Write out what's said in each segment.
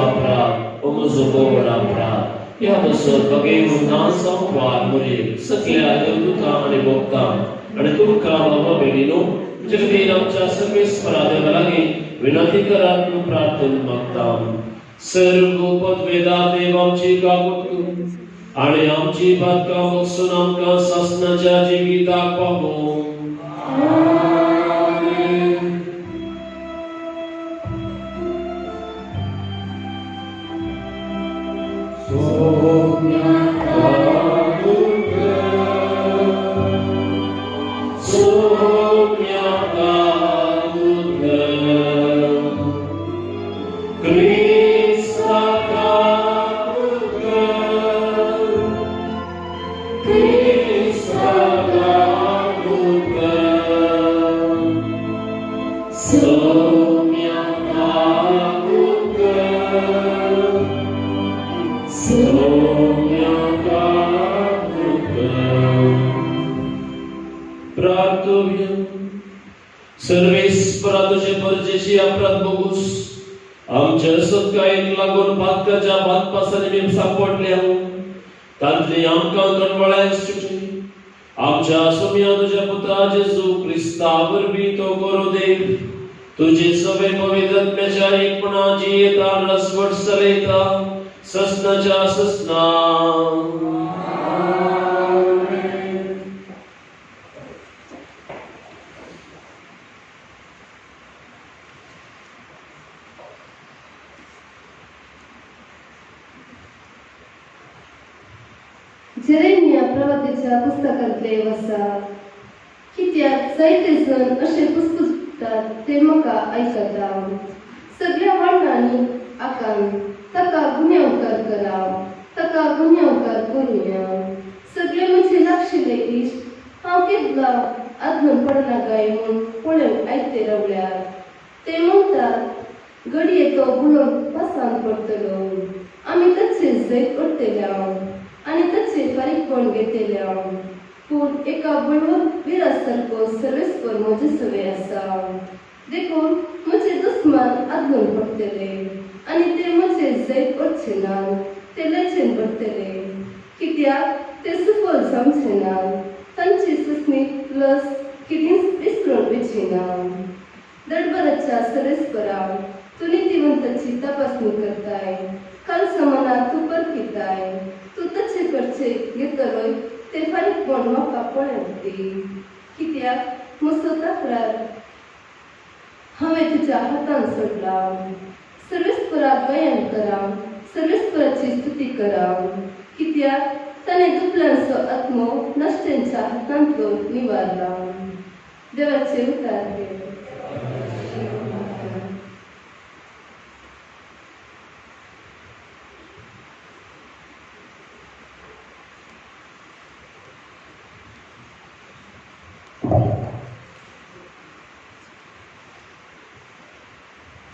अपराध ओ म्हजो गोड अपराध ह्या बसत बगेवन ना संवाद मुरी सगळ्या देवदूतां आनी भोगतां आनी तुमकां बाबा भयणीनो म्हजे खातीर आमच्या सर्वेस्परा देवा लागीं विनंती करात म्हूण प्रार्थना मागता. सर्व पदवेदा देव आमची काकूट करूं आनी आमची पातकां बगसून आमकां सासणाच्या जिविताक पावोवं. सर्वेस्परा तुझे परजेशी अपराध बघूस आमच्या सत्कायेक लागून पातकाच्या बादपासांनी मी सापडले तांतली आमकां कणवळाय सुटली. आमच्या सोम्या तुझ्या पुता जेजू क्रिस्ता वरवीं तो करो देव तुझे सवे पवित्र आत्म्याच्या एकपणाची येता रसवट चलयता ससनाच्या ससना. जेरेमिया प्रवाद्याच्या पुस्तकांतले वसा कित्याक जायते जण अशे पुसपुसतात ते म्हाका आयकता. सगळ्या वांडांनी आकान ताका गुन्यांवकार करा ताका गुन्यांवकार करुया. सगळे म्हजे लागशिल्ले इश्ट हांव केदला आदनून पडना काय म्हूण पळोवंक आयते रावल्यार ते म्हणटात घडये तो बुडोवन पासांत पडटलो आमी ताचेर जैत उरतले आनी ताचे फारीकपण घेतले. पूण एका बळवंत विरा सारको सर्वेस्पर म्हजे सवे आसा देखून म्हजे दुस्मान आदनून पडटले आनी ते म्हजे जैत ओडचे ना ते लजेन पडटले कित्याक ते सुफल जावचे ना तांची सुसणी लस कितेंच विसरून वचची ना. दडबराच्या सर्वेस्परा तूं नितीवंताची तपासणी करताय कालचा मनात तूं परखिताय तूं तशें करचें घेतलोय ते फारीकपण म्हाका पळोवंक दी कित्याक म्हजो तक्रार हांवें तुज्या हातान सोडला. सर्वेस्पराक गायन करा सर्वेस्पराची स्तुती करा कित्याक ताणें दुबळ्यांचो आत्मो नश्ट्यांच्या हातांतलो निवारला. देवाचे उतार हे.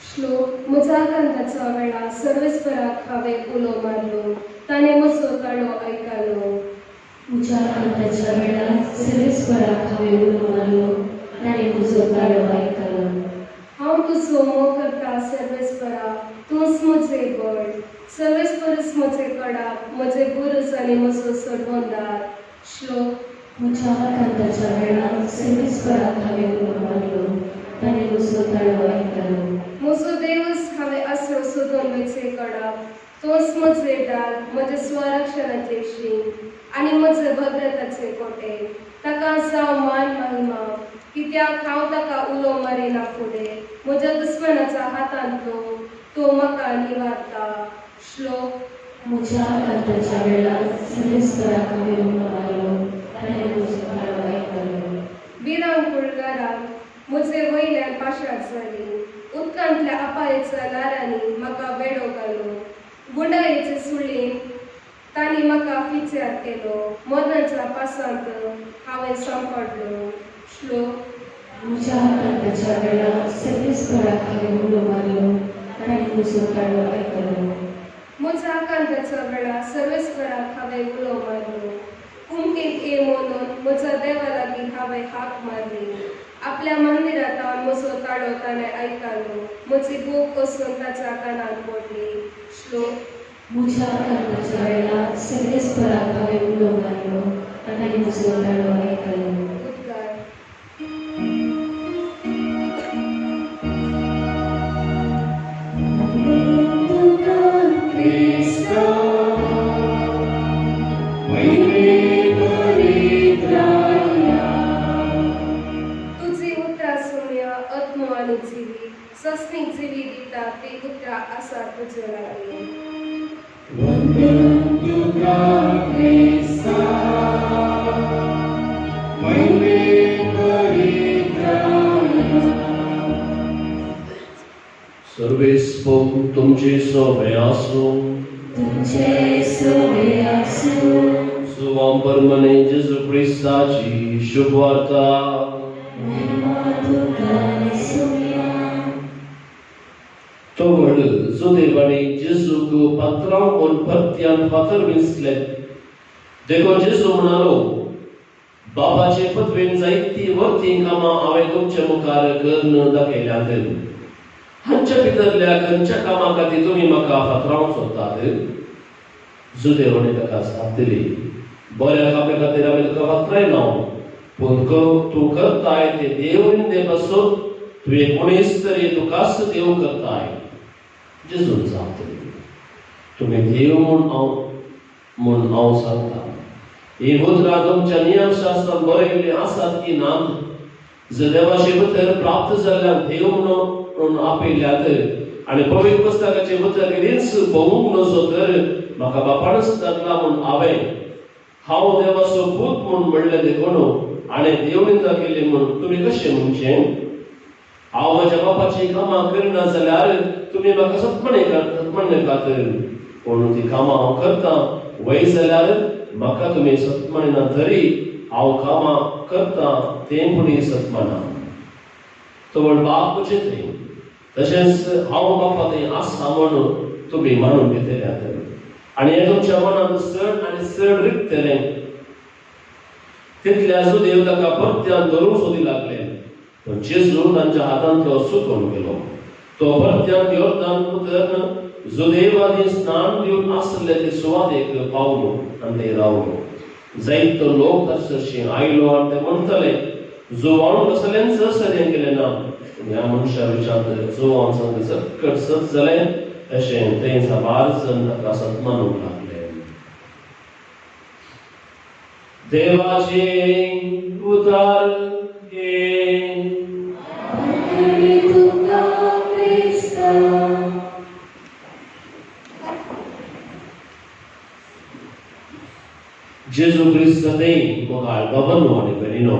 श्लोक म्हज्या आकांताच्या वेळार सर्वेस्पराक हांवें उलो मारलो ताणें म्हजो ताळो आयकलो. म्हज्या आकांताच्या वेळार सर्वेस्पराक हांवें उलो मारलो ताणें म्हजो ताळो आयकलो. हांव तुजो मोग करता सर्वेस्परा तूंच म्हजें बळ सर्वेस्परच म्हजें कडाप म्हजें बुरूज आनी म्हजो सोडवणदार. श्लोक म्हज्या आकांताच्या वेळार सर्वेस्पराक हांवें उलो मारलो ताणें म्हजो ताळो आयकलो. म्हजो देवच हांवें आसरो सोदून वयचे कडाप तोच म्हजें डाल म्हजें स्वरक्षणाचें शीं आनी म्हजें भद्रताचें कोटे ताका जावं मान महिमा कित्याक हांव ताका उलो मारिना फुडें म्हज्या दुस्मानाच्या हातांतलो तो म्हाका निवारता. श्लोक म्हज्या आकांताच्या वेळार सर्वेस्पराक हांवें उलो मारलो ताणें म्हजो ताळो आयकलो. भिरांकूळ ल्हारां म्हजे वयल्यान पाशार जाली उदकांतल्या अपायेच्या ल्हारांनी म्हाका वेडो घालो गुंडायेचे सुळीन तांणी म्हाका फिच्यार केलो मरणाच्या पासांत हांवें सांपडलो. श्लोक म्हज्या आकांताच्या वेळार सर्वेस्पराक हांवें उलो मारलो ताणें म्हजो ताळो आयकलो. म्हज्या आकांताच्या वेळार सर्वेस्पराक हांवें उलो मारलो कुमकेंत ये म्हणून म्हज्या देवा लागीं हांवें हाक मारली आपल्या मंदिरांत म्हजो ताळो ताणें आयकलो, म्हजी भूक वचून ताच्या कानार पडली. श्लोक. म्हज्या कर्माच्या वेळार सर्वेस्पराक हांवें उलो मारलो आनी ताणें म्हजो ताळो आयकलो. उद्गार. तुजी उतरां सुमया आत्मो आनी जिवी, सस्नीक जिवी दिता ती उतरां आसा तुजे लागीं. सर्वेस्पोर तुमचे सोबे आसूं. तुमचे सोबे आसूं. सुवाम परमने जेजू क्रिस्ताची शुभवार्ता. महिमा तुका सुमया. तवळ जुदेवांनी जेजूक पात्रांव परत्यान फातर विंचले. देखून जेजू म्हणालो, बाबाचे पदवेन जायती वर्ती कामां हांवें तुमचे मुखार करून दाखयल्यात, हांच्या भितरल्या खंयच्या कामां खातीर तुमी म्हाका फातरावंक सोदतात? जुदेवांनी ताका जाप दिली, बऱ्या कामा खातीर आमी तुका फातरायना, पूण तूं करताय ते देव निंदे पासून तुवें कोणीच तरी तुकाच देव करताय. जेजून जाप दिली, तुमी देव म्हूण हांव सांगता. ही उतरां तुमच्या नियमशास्त्रांत बरयल्लीं आसात की नात? जर देवाचे उतर प्राप्त जाल्ल्यान देव म्हणून आपयल्यात आनी पवित्र पुस्तकाचें उतर कितेंच भोवूंक नजो तर म्हाका बापानच धाडला म्हूण हांव देवाचो पूत म्हूण म्हणलें देखून आनी देव निंदा केली म्हूण तुमी कशें म्हणचें? हांव म्हज्या बापाचीं कामां करिना जाल्यार तुमी म्हाका सत्मणेकात, पूण ती कामां हांव करतां वय जाल्यार म्हाका तुमी सत्मणिना, तरी हांव कामां करतां तें पुणी सत्मना. तवळ बाप म्हजे थंय तशेंच हांव बापा थंय आसा म्हणून तुमी मानून घेतल्यात आनी हें तुमच्या मनांत चड आनी चड रिगतलें. तितल्या सुदेव ताका परत्यान धरूंक सोदी लागले, पूण जेजू तांच्या हातांतलो सुटून गेलो. तो परत्यान योर्दान उतरन जुदेवांनी स्नान दिवन आसले ते सुवातेक पावलो आनी थंय रावलो. जायतो लोक ताचे आयलो आनी ते म्हणटले, जुवान कसलेंच सरें केलें ना, ह्या मनशा विचार जुवान संग चटकट सत जालें अशें थंय साबार जण ताका सत मानूंक लागले. देवाचे उतार हे. तुका क्रिस्ता. जेजू क्रिस्त थंय मोगाळ बाबांनो आनी भयणीनो,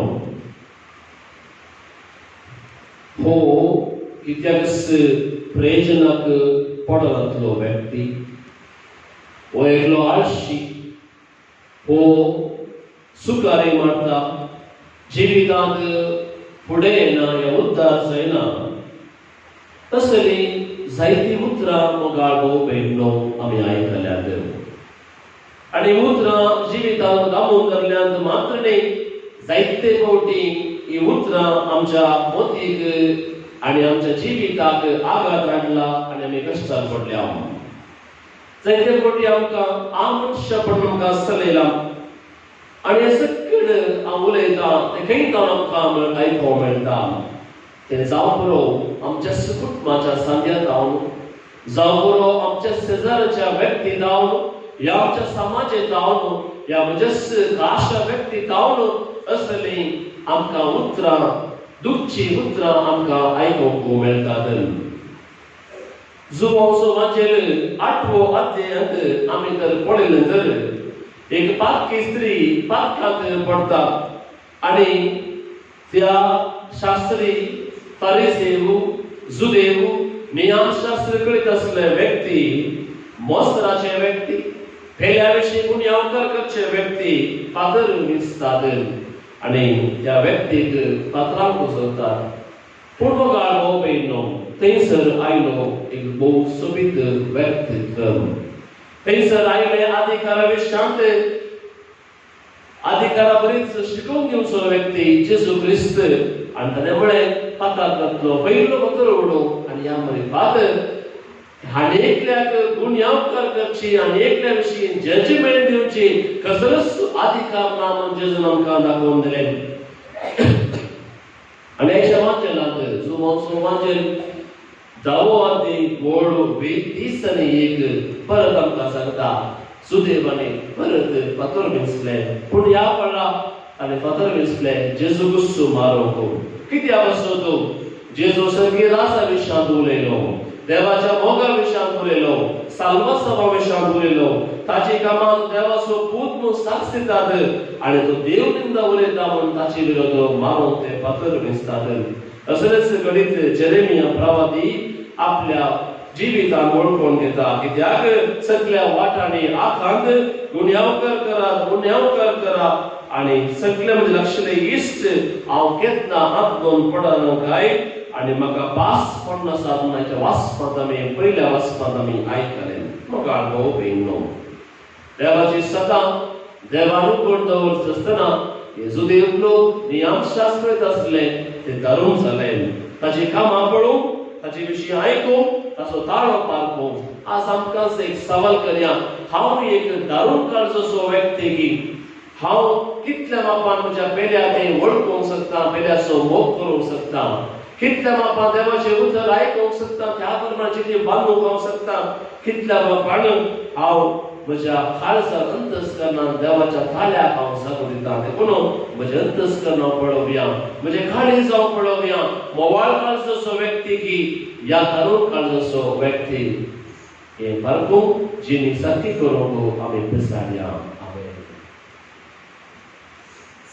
हो कित्याकच प्रयोजनाक पडनातलो व्यक्ती, हो एकलो आळशी, हो सुकारे मारता, जिवितांत फुडें येना या उद्धार जायना, तसली जायती उतरां मोगाळ भाव भयणीनो आमी आयकल्यात. आनी उतरां जिवितांत दामून धरल्यांत मात्र न्ही, जायते फावटी ही उतरां आमच्या मोतीक आनी आमच्या जिविताक आघात हाडला आनी आमी कश्टार पडल्या. जायते फावटी आमकां आमनशपण आमकां चलयलां आनी हें सगळें हांव उलयतां तें खंय जावन आमकां आयकूंक मेळटा. तें जावं पुरो आमच्या कुटुंबाच्या सांध्या जावन, जावं पुरो आमच्या शेजाराच्या व्यक्ती जावन, ह्या आमच्या समाजे जावन, ह्या म्हज्या खाशा व्यक्ती जावन असली आमकां उतरां, दुखची उतरां आमकां आयकूंक मेळटात. जुवांचो वाचेल 8वो अध्यायांत आमी तर पळयलें तर एक पातकी स्त्री पातकांत पडटा आनी त्या शास्त्री फारिसेव जुदेव नियमशास्त्र कळीत आसले व्यक्ती, मोस्त्राचे व्यक्ती, पेल्या विशीं गुन्यांवकार करचे व्यक्ती फातर विंचतात आनी त्या व्यक्तीक फातरांक कोसळतात. पूण मोगाळ भाव भयणीनो, थंयसर आयलो एक भोव सोबीत व्यक्तित्व. थंयसर आयले अधिकारा विशांत अधिकारा बरीच शिकोवन घेवचो व्यक्ती जेजू क्रिस्त आनी ताणें म्हळें पाताळांतलो पयलो फातर उडोवंक आनी ह्या मरे फातर आनी एकल्याक गुन्यांवकार करची आनी एकल्या विशीं जजमेंट दिवची कसलोच अधिकार ना म्हूण जेजून आमकां दाखोवन दिलें. आनी अशें वाचलांत जुवांचो वाचेल धावो आदी गोड 20 आनी 1 परत आमकां सांगता सुदेवानी परत फातर विंचले पूण ह्या वेळार ताणें फातर विंचले जेजू गुस्सू मारूंक. कित्या पासून तूं जेजू सर्गी राजा विशांत उलयलो, देवाच्या मोगा विशांत उलयलो, साल्वासावा विशांत उलयलो, ताची कामां देवाचो पूत म्हूण साक्ष दितात आनी तो देव निंदा उलयता म्हूण ताचे विरोध मारूंक ते फातर विंचतात. असलेच घडीत जेरेमिया प्रवादी आपल्या जिवितान वळखून घेता कित्याक सगल्या वाटांनी आखांत गुन्यांवकार करात गुन्यांवकार करात आनी सगळे म्हजे लक्षले इश्ट हांव केन्ना हात पडना काय आनी म्हाका पास पडना साधनाच्या वाचपांत आमी पयल्या वाचपांत आमी आयकलें. म्हाका भाव भयणो देवाची सतां देवान उगड दवरता आसतना जेजू लोक नियमशास्त्र आसले ते दारूण जाले. ताची कामां पळोवंक ताचे विशीं आयकूंक ताचो ताळो पारकूंक. आज आमकां एक सवाल करया, हांव एक दारूण काळजोसो व्यक्ती की हांव कितल्या मापान म्हज्या पेल्या तें वळखूंक शकता, पेल्याचो मोग करूंक शकता, कितल्या मापान देवाचें उतर आयकूंक शकता, त्या प्रमाणाची ती बांदूंक हांव शकता, कितल्या मापान हांव म्हज्या खालसा अंतस्करणान देवाच्या ताल्याक हांव जागो दिता. देखून म्हजें अंतस्करण हांव पळोवया, म्हजें काळीज हांव पळोवया. मोवाळ काळजोसो व्यक्ती की ह्या तरूण काळजोसो व्यक्ती हें पारकूंक जिणी सारकी करूंक आमी पिसाडया. आमेन.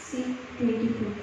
C24.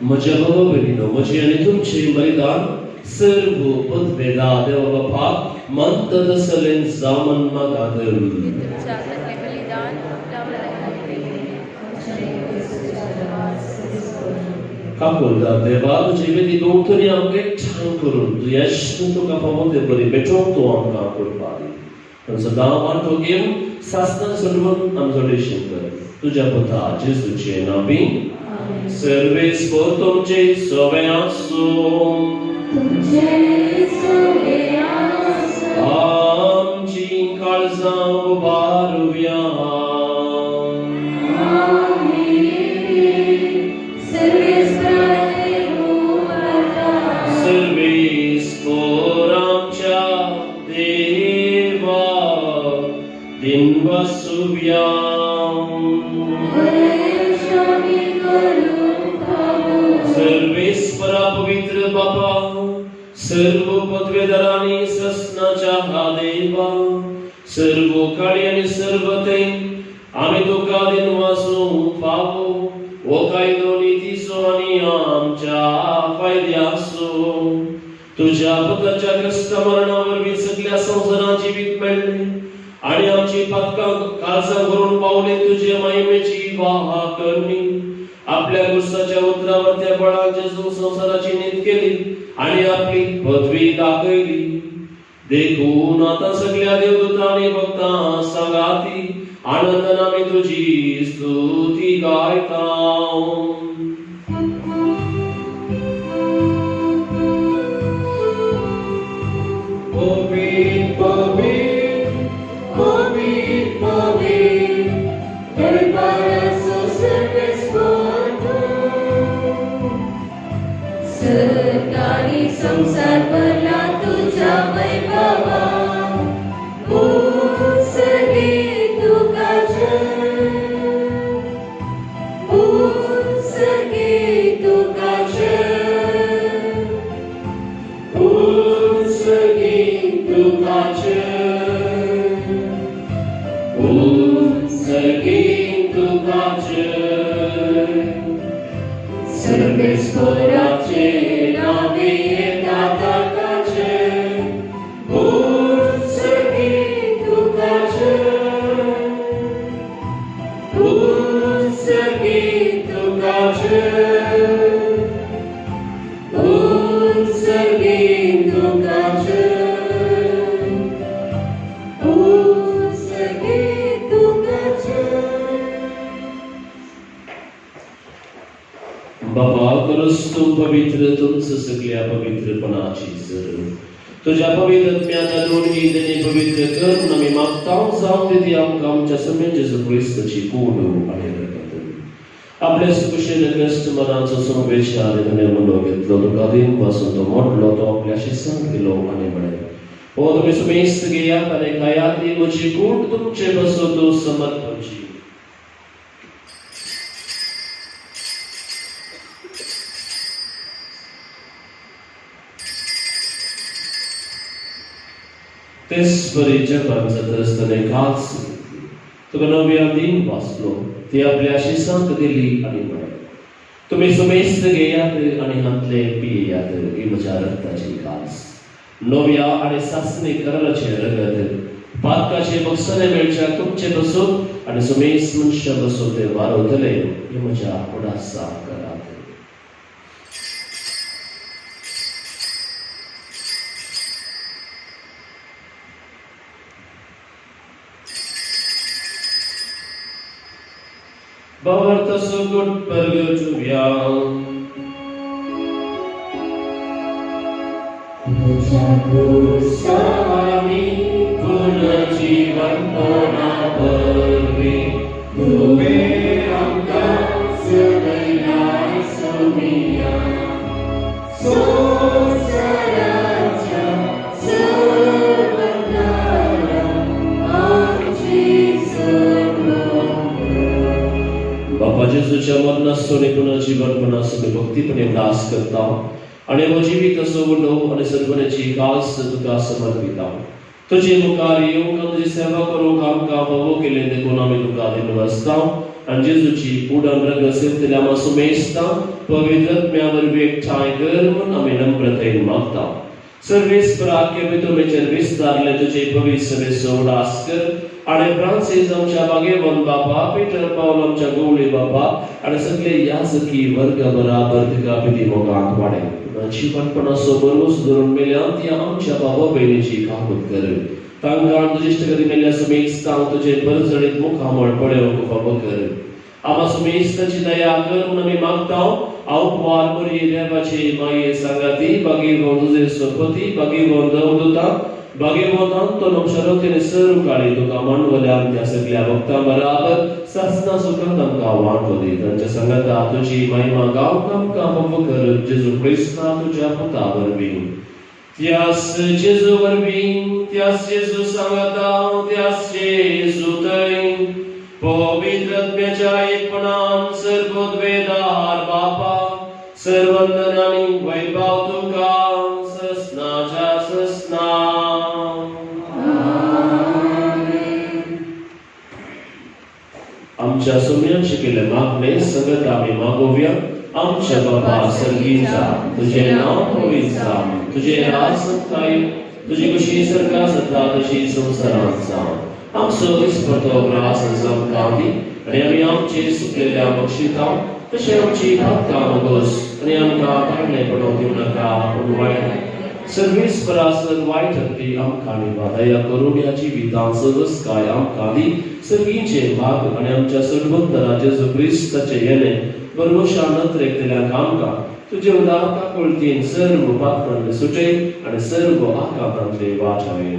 म्हज्या भावा भयणीनो, म्हजें आनी तुमचें बलिदान सर्व पदवेदा देवा बापाक मंत तसलें जावन मागात. काकुलदार देवा, तुजे वेदी भोंवतणी आमकां एकठांय करून तूं यश तुका फावो ते बरी भेटोवंक तूं आमकां करपा दी. सदां वांटो घेवन सासणां सोडून आमचो देशीन कर. तुज्या पुता जेजूचे नांवी. सर्वेस्पर तुमचे सवे आसूं. आमची काळजां उबारुया. सर्वेस्पर आमच्या देवा दिनवासुया. सर्वेस्परा पवित्र बापा, सर्व पदवेदारांनी ससनाच्या हा देवा, सर्व काळी आनी सर्व ते आमी तुका दिनवासूंक फावो हो कायदो नितीचो आनी आमच्या फायद्याचो. तुज्या पुताच्या क्रिस्त मरणा वरवीं सगल्या संवसारांत जिवीत मेळ्ळें आनी आमची पातकां काळजां करून पावले तुजे महिमेची वाहा करणी. आपल्या गुस्साच्या उतरावर त्या बळान जेजू संवसाराची नीत केली आनी आपली पदवी दाखयली. देखून आतां सगळ्या देवदूतांनी भक्तां सांगाती आनंदान आमी तुजी स्तुती गायता. पवित्र पवित्र पवित्र पवित्र दरबाराचो सर्वेस्पर तूं. सर्ग आनी संवसार भरला तुज्या वैभवान. उत्सर्गी तुका जय, उत्सर्गी तुका जय, उत्सर्गी तुका जय, उत्सर्गी तुका जय. सर्वेस्पराचे नावे येता ताका जय, उत्सर्गी तुका जय, उत्सर्गी तुका जय, उत्सर्गी तुका जय, उत्सर्गी तुका जय. बाबा क्रिस्तू पवित्र तुमचं सगळ्या पवित्रपणाची जर तुझ्या पवित्र दोन गीतांनी पवित्र कर म्हणून आमी मागता. जावं ते ती आमकां आमच्या समेत जेजू क्रिस्ताची कूड आनी रगत. आपल्या सुकुशेन क्रिस्त मनाचो समवेशार ताणें उलो घेतलो, तुका दिम पासून तो मोडलो, तो आपल्या शिसांक दिलो आनी म्हळें, हो तुमी सुमेस्त घेयात आनी खायात, ही म्हजी कूड तुमचे पासून तूं समर्पणची. तेच बरी जगान जाता ताणें कास घेतली, तुका नव्या दिन वाचलो, ती आपल्या शिसांक दिली आनी म्हळें, तुमी सुमेस्त घेयात आनी हांतले पियेयात, ही म्हज्या रक्ताची कास, नव्या आनी सासणी कराराचें रगत, पातकाचे बक्षाने मेळच्या तुमचे बसून आनी सुमेस्त मनशां बसून ते वारवतले, हे म्हज्या उडासाक करात. भावार्थ सुगुट परगजुव्या. तुझ्या क्रुसानी पुनर्जीवनपणा वरवीं तुवें आमकां चलयलाय सोमिया. संवसाराच्या सर्वनारा आमची चलवण कर. बापा जेजूच्या मरणासून पुनर्जीवनपणासून आमी भक्तीपणे उडास करता आनी हो जिवीत असो उलो आनी सर्वण्याची कास तुका समर्पिता. तुजे मुखार येवंक आनी तुजी सेवा करूंक आमकां फावो केलें देखून आमी तुका दिनवासता आनी जेजूची उडण रगत सेवतल्या आमकां सुमेस्ता पवित्र आत्म्या वरवीं एकठांय कर म्हूण आमी नम्रतेन मागता. सर्वेस्पराक तुमेचेर विस्तारले तुजे पवित्र सभेचो उडास कर आनी फ्रांसीस आमच्या बागेवन बापा, पीटर पावल आमच्या गवळी बापा आनी सगळे याजकी वर्ग बराबर तुका पिती मोगांत वाडय. जिवनपणाचो बरोस धरून मेल्या ती आमच्या बाबा भयणीची काबूत कर. तांकां तुजे इश्टगती मेल्ल्या सुमेस्तांक तुजे परजळीत मुखामळ पळोवंक फावो कर. आमा सुमेस्ताची दया कर म्हणून आमी मागता. आवकवार बरी देवाची माये सांगाती बागेवन तुजे सोपती बागेवन दवदुता बागेवन अंतोन शरतीने सर काळी तुका मांडवल्यान त्या सगळ्या भक्तां बराबर सासना सुखांत आमकां वांटो दी. तांच्या सांगाता तुजी महिमा गावंक आमकां फावो कर जेजू क्रिस्ता तुज्या पुता वरवीं. त्यास जेजू वरवीं, त्यास जेजू सांगाता, त्यास जेजू थंय पवित्र आत्म्याच्या एकपणान सर्वोद्वेदार बापा सर्वंदन आनी वैभव तुका ससनाच्या ससना. आमच्या सुम्यान शिकिल्ले मागणे सगळं आमी मागोवया. आमच्या बाबा सर्गीचा तुझे नाव पवित्र जावं, तुझे राज सत्ता येवं, तुजी कशी सरकार सत्ता तशी संवसारांत जावं. आमचो दिसपटो ग्रास आमकां दी आनी आमी आमचे सुकलेल्या बक्षिता तशें आमची भातकां नगोस आनी आमकां ताणें पडोवंक दिवं नाका, पूण वायट सर्वेस्परा सर वायट ती आमकां निवा दया करून ह्या जिवितांत सदस्काय आमकां दी सर्गींचे भाग आनी आमच्या सर्वोत्तरा जेजू क्रिस्ताचे येणे बरोशा नत्रेकतल्यांक आमकां तुजे उदारता कळतीन सर्व पात्रांतले सुटय आनी सर्व आकांतांतले वाटाय.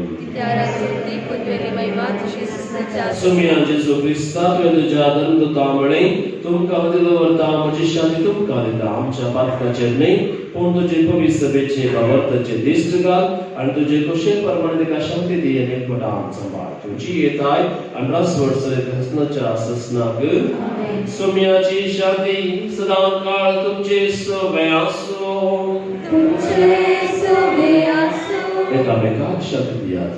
सुमिया जेजू क्रिस्ता तुवें तुज्या दंदुता म्हणे तुमकां वती दवरता म्हजी शांती तुमकां दिता आमच्या पातकाचेर न्हय पूण तुजे पवित्र सभेचे बाबर्ताचे दिश्ट घाल आनी तुजे खोशे प्रमाणे तिका शांती दी आनी एकवटान सांबाळ. तुजी येताय आनी रासवट हसनाच्या ससनाक. सुमियाची शांती सदां काळ तुमचे सवे आसूं. एकामेकाक शांती दियात.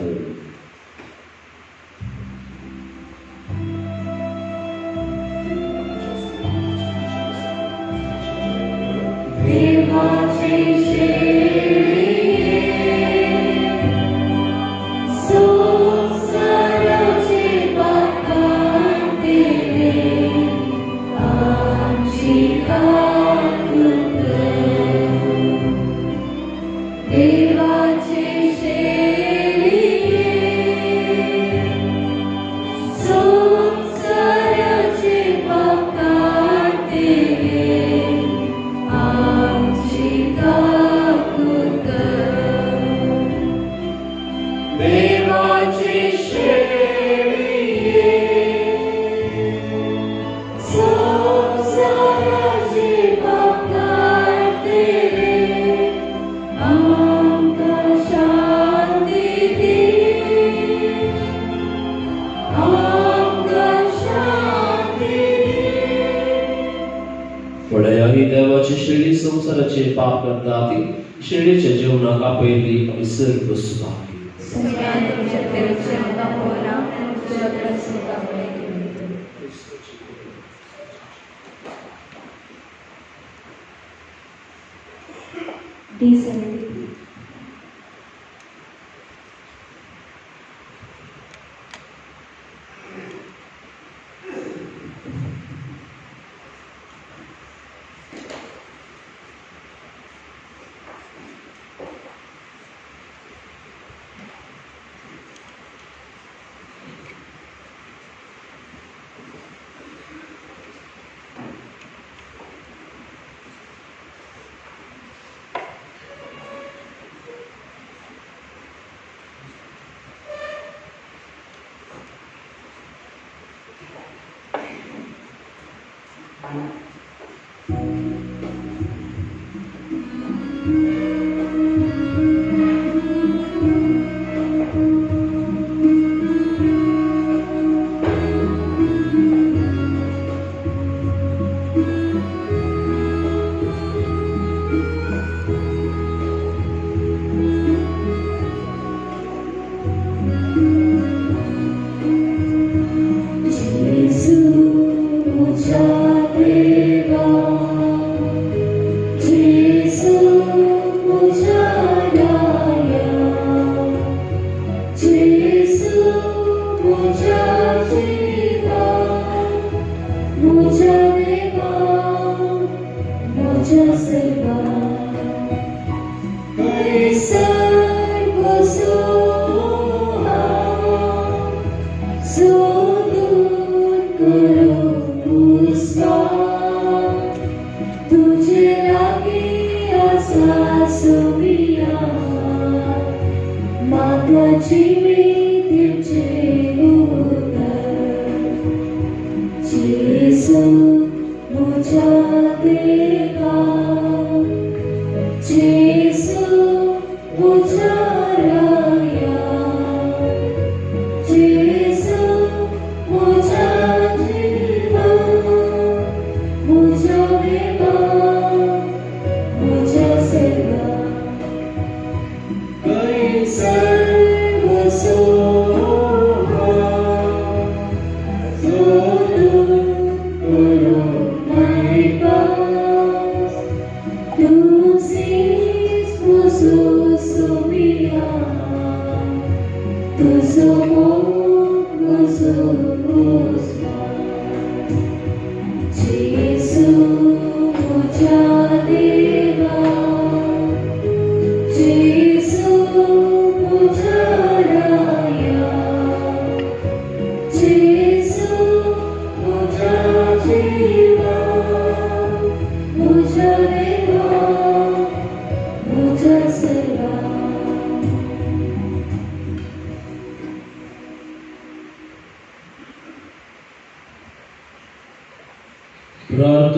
संसाराचे पाप करता ती शेळीच्या जेवणाक आपयली आमी सर्व सुभागी. D73. Servo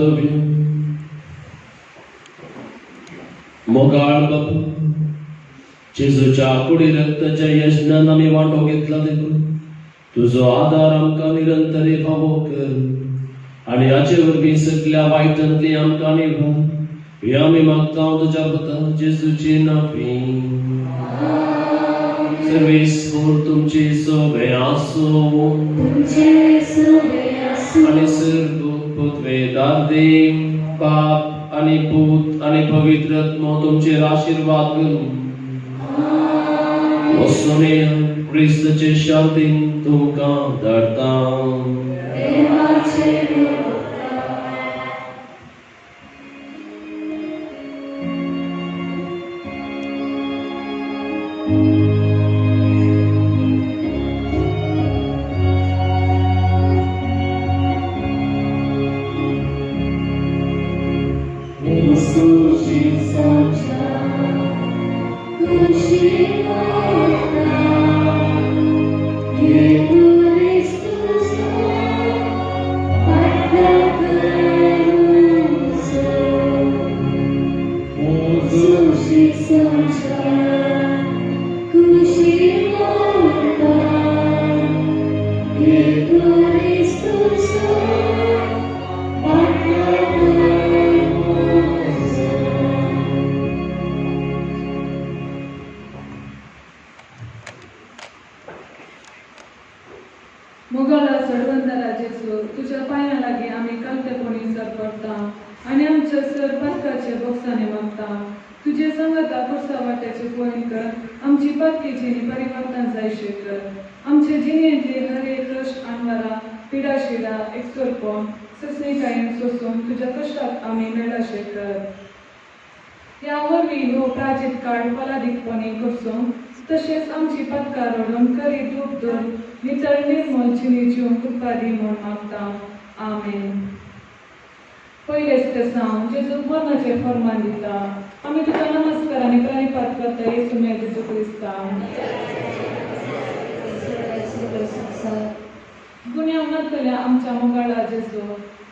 करूया. मोगाळ बापू, जेजूच्या कुडी रक्ताच्या यजनान आमी वांटो घेतला देखून तुजो आदार आमकां निरंतरे फावो कर आनी हाचे वरवीं सगल्या वायटांतली आमकां निभार. हे आमी मागता तुज्या पुता जेजूचे नांवी. सर्वेस्पोर तुमचे सोबे आसूं आनी सर्ग पुतवेदार देव बाप आनी पूत आनी पवित्र आत्मो तुमचेर आशिर्वाद करूं. वसुनेया क्रिस्तचे शांतीन तुमकां धाडटा. मोगाला सडवंदरा जेजू, तुज्या पांया लागीं आमी कालतेपणी सरपडटा आनी आमच्या सर पातकाचे बोक्सांनी मागता. तुजे संगता पुरसा वाट्याचे पळोवन कर आमची पातकी जिणी परिवर्तन जायशे कर. आमचे जिणेंतली हर एक कश्ट आणवारा पिडाशिडा एकसुरपण ससणीकायेन सोसून तुज्या कश्टाक आमी मेळाशे कर. ह्या वरवीं हो प्राचीत काळ फलादीकपणी करसून तशेंच आमची पातकां रडून खरी दूख धरून नितळ निर्मल जिणी जिवंक कृपा दी म्हूण मागता. आमेन. पयलेच ते सावन जेजूक मरणाचें फर्मान दिता. आमी तुका नमस्कार आनी प्रणिपात करता येसू मेर जेजू क्रिस्ता. गुन्यांव नातल्या आमच्या मोगाळा जेजू,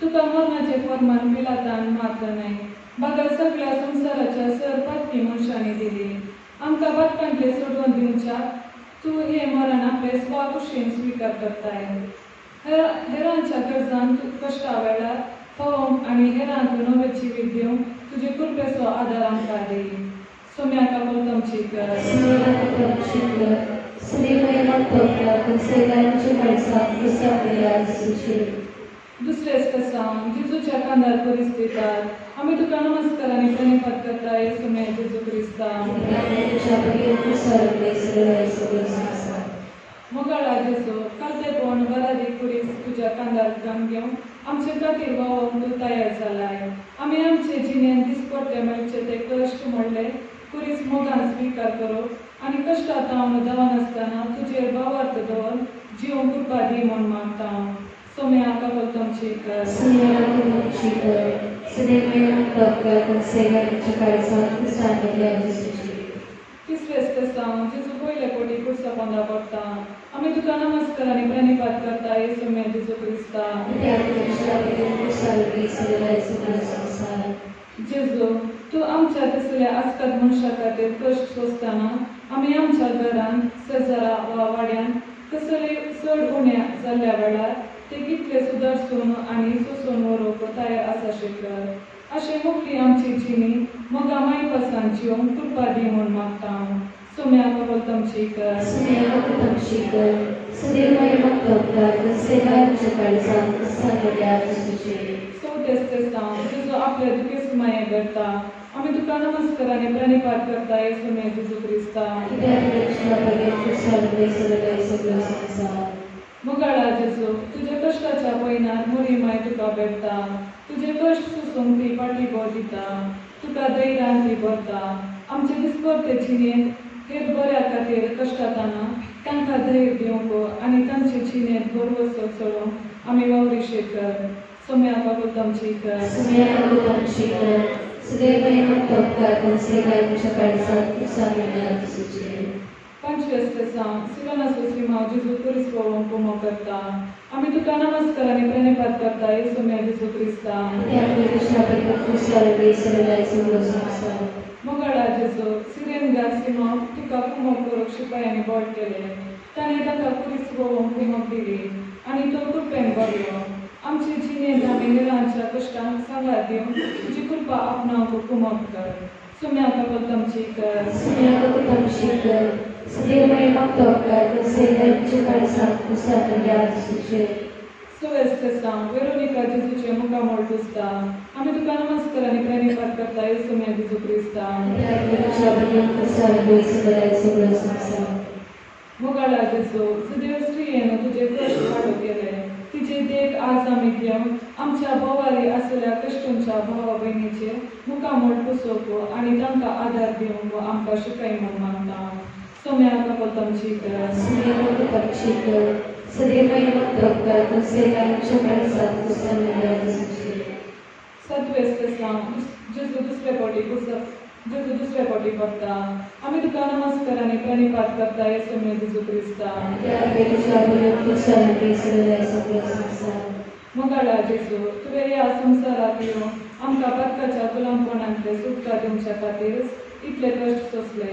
तुका मरणाचें फर्मान पिलातान मात्र न्हय बागर सगळ्या संवसाराच्या सर पातकी मनशांनी दिली. आमकां पातकांतले सोडोवन दिवच्या तूं हें मरण आपले स्वाकुशीन स्विकार करताय. हेरांच्या गरजांक कश्टा वेळार फावोवंक आनी हेरांक नवें जिवीत दिवंक तुजे कृपेचो आदार आमकां दी. सोम्या काकूल आमची कर. दुसरेच कसांव जेजूच्या कांदार परिस दितात. आमी तुका नमस्कार आनी प्रणिपात करता येसू मेर जेजू क्रिस्ता. मोगाळा जेजू, कालतेपण वरादी कुरीस तुज्या कांदार घाम घेवन आमचे खातीर वावोवंक तूं तयार जालाय. आमी आमचे जिणेंत दिसपट्टे मेळचे ते कश्ट म्हणले कुरीस मोगान स्विकार करूं आनी कश्टांत हांव दवरनासतना तुजेर भावार्थ दवर जिवंक कृपा दी म्हूण मागता. सोम्या काकूल आमची कर. तिसरेच कसांव जेजू पयले कोटी कुर्सा पोंदा पडटा. आमी तुका नमस्कार आनी प्रणिपात करता येसू मेर जेजू क्रिस्ता. जेजू, तूं आमच्या तसल्या आसकात मनशा खातीर कश्ट सोंसतना आमी आमच्या घरांत शेजारा वा वाड्यांत कसले चड उण्या जाल्ल्या वेळार ते कितले सुदारसून आनी सोसून व्हरूंक तयार आसा कर. अशें मुखली आमची जिणी मोगा मायपासान जिवंक कृपा दी म्हूण मागता. सोम्या कबल आमची कर. चवथेच ते सावन जेजू आपल्या दुखेस्त माये करता. आमी तुका नमस्कार आनी प्रणिपात करता येसू मेर जेजू क्रिस्ता. मोगाळा जेजू, तुज्या कश्टाच्या पयनार मोरी माय तुका भेटता. तुजे कश्ट सोसूंक ती पाठीबो दिता. तुका धैर्यान ती भरता. आमचे दिसपट्टे जिणेंत हेर बऱ्या खातीर कश्टाताना तांकां धैर्य दिवंक आनी तांचे जिणेंत भरवसो चलोवंक आमी वावरिशे कर. सोम्या काकूल आमची कर. पंचवीस सिलोनाचो सिमांव जेजू कुरीस पळोवंक कुमो करता. आमी तुका नमस्कार आनी प्रणिपात करता येसू म्या जेजू क्रिस्ता. मोगाळा जेजू, सिरेनगार सिमांव तुका कुमो करूंक शिपायांनी बोट केलें. ताणें ताका कुरीस पळोवंक कुमक दिली आनी तो कृपेन भरलो. आमचे जिणेंत आमी हेरांच्या कश्टांक सांगात दिवन तुजी कृपा आपणावंक कुमक कर. सुम्या कपलतमची कर. सवेस्तेसांव वेरोनिका जेजूचे मुखामोळ पुसता. आमी तुका नमस्कार आनी प्रणिपात करता येसू म्या जेजू क्रिस्ता. मोगाळा जेजू, सुदेव स्त्रियेन तुजे कश्ट पाडो केले. तिचे देख आज आमी घेवन आमच्या भोवारी आसलेल्या कश्टांच्या भावा भयणीचे मुखामोळ पुसोवंक आनी तांकां आदार दिवंक आमकां शिकय म्हूण मागता. सोम्या कपलतमची कर. सातवेस्तेसांव जेजू दुसरे फावटी जेजू दुसरे फावटी पडटा. आमी तुका नमस्कार आनी प्रणिपात करता येसू म्या जेजू क्रिस्ता. मोगाळा जेजू, तुवें ह्या संवसारांत येवन आमकां पातकाच्या गुलामपणांतले सुटका दिवच्या खातीरच इतले कश्ट सोंसले.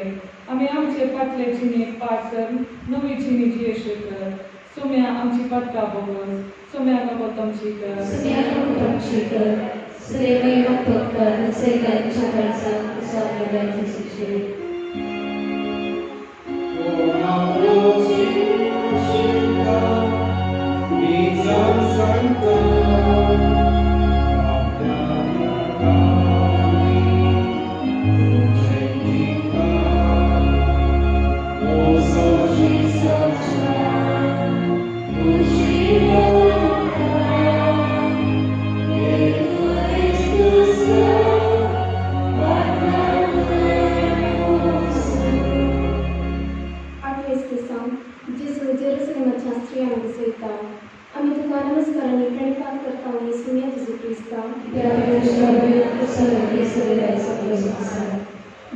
आमी आमचे फाटले जिणेक पाठ कर नवी जिणी जियेशे कर. सोम्या आमची पातकां बोगस. सोम्या कपलतमची कर.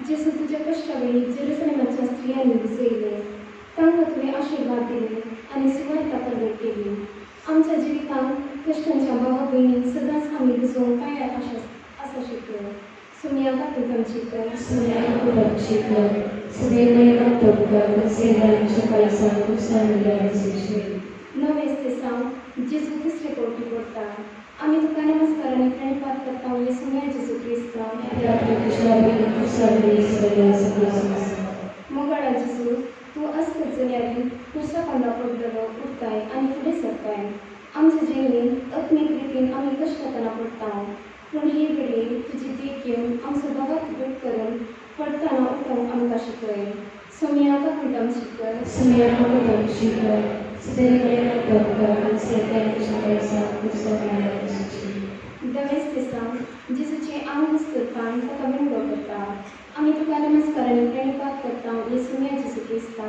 जेजू तुज्या कश्टावेळी जेरुसलेमाच्या स्त्रियांनी विजयले. तांकां तुवें आशिर्वाद दिले आनी सुवार्ता प्रगट केली. आमच्या जिवितांत कश्टांच्या भावा भयणींक सदांच आमी बुजोवंक तयार आसा शिकलो. सुम्या काकुळटांची कर. नवेस्तेसांव जेजू तिसरे फावटी पडटा. आमी तुका नमस्कार आनी प्रणिपात करता येसू म्या जेजू क्रिस्ता. मोगाळा जेजू, तूं अस्कत जाल्यार कुर्सा पंदा पडलेलो उरताय आनी फुडें सरताय. आमच्या जिणेंत आत्मीक रितीन आमी कश्टतना पडटा, पूण ही घडये तुजी देख घेवन आमचो भावाक घट करून पडटना उठोवंक आमकां शिकय. सोम्या काकुळटांची कर. दवेस्तेसांव जेजूचें आंग उस्तुरपान ताका विणगो करता. आमी तुका नमस्कार आनी प्रणिपात करता येसू म्या जेजू क्रिस्ता.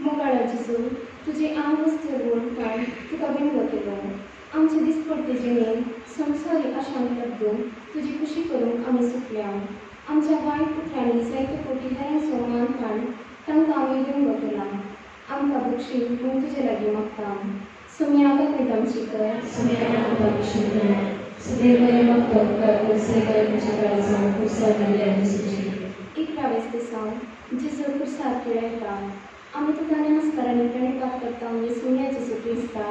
मोगाळा जेजू, तुजें आंग उस्तुरून तुका विणगो केलो. आमचे दिसपडटे जिणेंत संवसारी आशांक लगून तुजी खुशी करूंक आमी सुकल्या. आमच्या वायट उतरांनी जायते फावटी हेरांचो मान काड तांकां आमी विणगो केला. आमकां बक्षी म्हूण तुजे लागीं मागता. सोम्या काकुळटांची कर. इकरावेस्तेसांव जेजू कुर्सार किळायता. आमी तुका नमस्कार आनी प्रणिपात करता येसू म्या जेजू क्रिस्ता.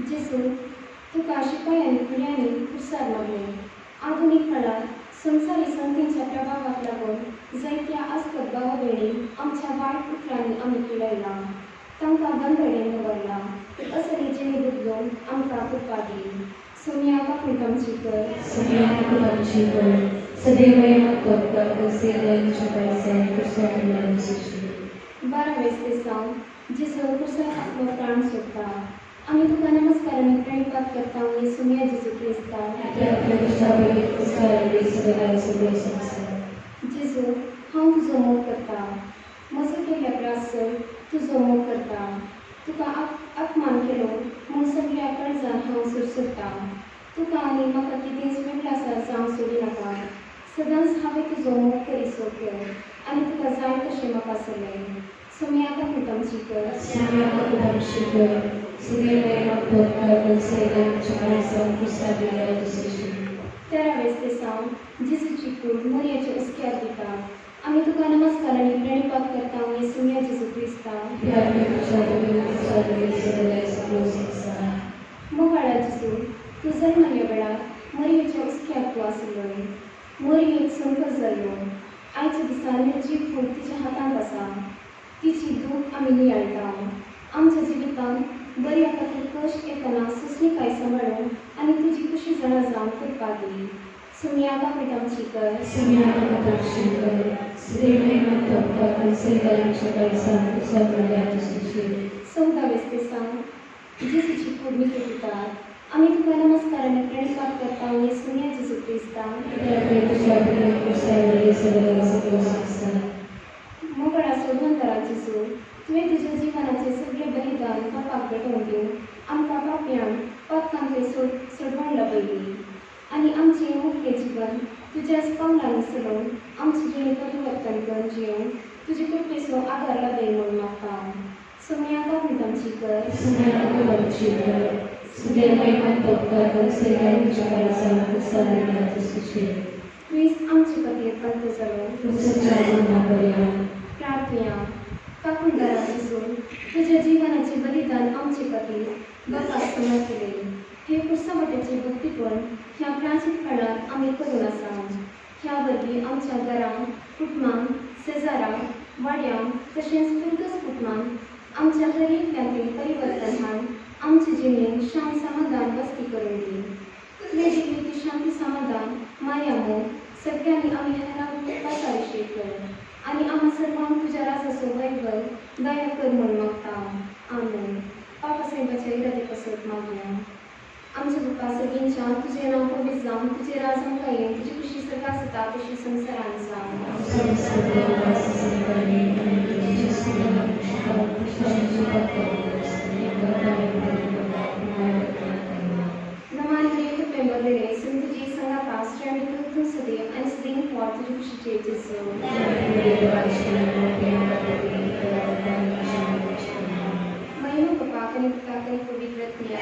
जेजू, तुका शिपायांनी कुड्यांनी कुर्सार मारले. आधुनीक काळार संवसारी संतींच्या प्रभावाक लागून जायत्या आस्कत भावा भयणींक आमच्या वायट उतरांनी आमी किळायला. तांकां बंदडेन दवरला. असली जिणी बदलून आमकां कृपा दी. सोम्या काकुळटांची कर. बारावेस्तेसांव जेजू कुर्सार आपलो प्राण सोडटा. आमी तुका नमस्कार आनी प्रणिपात करता येसू म्या जेजू क्रिस्ता. जेजू, हांव तुजो मोग करता. म्हजो केल्ल्या प्रासर तुजो मोग करता. तुका अपमान केलो म्हूण सगळ्या काळजान हांव सुरसुरता. तुका आनी म्हाका कितेंच मेळ्ळासर जावं सोडी नाका. सदांच हांवें तुजो मोग करीसो कर आनी तुका जाय तशें म्हाका चलय. सोमयाका कुटुंबची कर. तेरावेस दिसा जेजूची कूड मोरयाच्या हुस्क्यार दिता. आमी तुका नमस्कार आनी प्रणिपात करता येसुया जेजू क्रिस्ता. मोगाळा जेजू, तूं जल्मल्ल्या वेळार मरयेच्या हुस्क्यार तूं आसलोय. मरयेक संकट जाल्लो. आयच्या दिसा निर्जीव कूड तिच्या हातांत आसा. तिची दूख आमी नियाळटा. आमच्या जिवितांत बऱ्या खातीर कश्ट येतना सोंसणीकाय सांबाळून आनी तुजी खुशी जाणा जावन करपा दी. सुमयाका पिटामची कर. चवदावेस दिसा जेजूची कूड निके दितात. आमी तुका नमस्कार आनी प्रणिपात करता येसुया जेजू क्रिस्ता. मोगळा सोडवंतरा जेजू, तुवें तुज्या जिवनाचें सगळें बलिदान पापाक भेटोवन दिवन आमकां पापयांक पातकांतलें सोडवण लाभयली आनी आमचें मुखलें जिवन तुज्याच पावलांनी चलोवन आमचें जिणें परिवर्तन करून जिवन तुजे कृपेचो आदार लाभय म्हूण मागता. सोमयाका कुटुंबची कर. क्रिस्त आमचे खातीर कंत जालो. प्रार्थुया. काकुळदारा जेजू, तुज्या जिवनाचें बलिदान आमचे खातीर बापाक समर्पिलें. हे पुरसावटेचें भक्तीपण ह्या प्राचीन काळांत आमी करून आसा. ह्या वरवीं आमच्या घरांत, कुटुंबांत, शेजारांक, वाड्यांक तशेंच फिरगज कुटुंबांत आमच्या हर एकल्यांतलें परिवर्तन हाडून आमचे जिणेंत शांत समाधान वस्ती करून दी. तुवें दिल्ली ती शांती समाधान माया मोग सगळ्यांनी आमी हेरांक पासाविशेक कर आनी आम्हा सर्वांक तुज्या राजाचो वैभव दया कर म्हूण मागता. आमेन. पापा साहेबाच्या इरादे पासत मागया. आमच्या बापा सगळींच्या तुजें नांव पवित्र जावं, तुजें राज आमकां येवं, तुजी खुशी सर्गाक जाता तशी संवसारांत जावं. नमान कृपेन भरलेले सुन तुजी संगाता श्रेणी तूं सदैव आनी सदैव पोट तुजी खुशीचे जेजू. महिमा बापाक आनी पुताक आनी पवित्र आत्म्याक.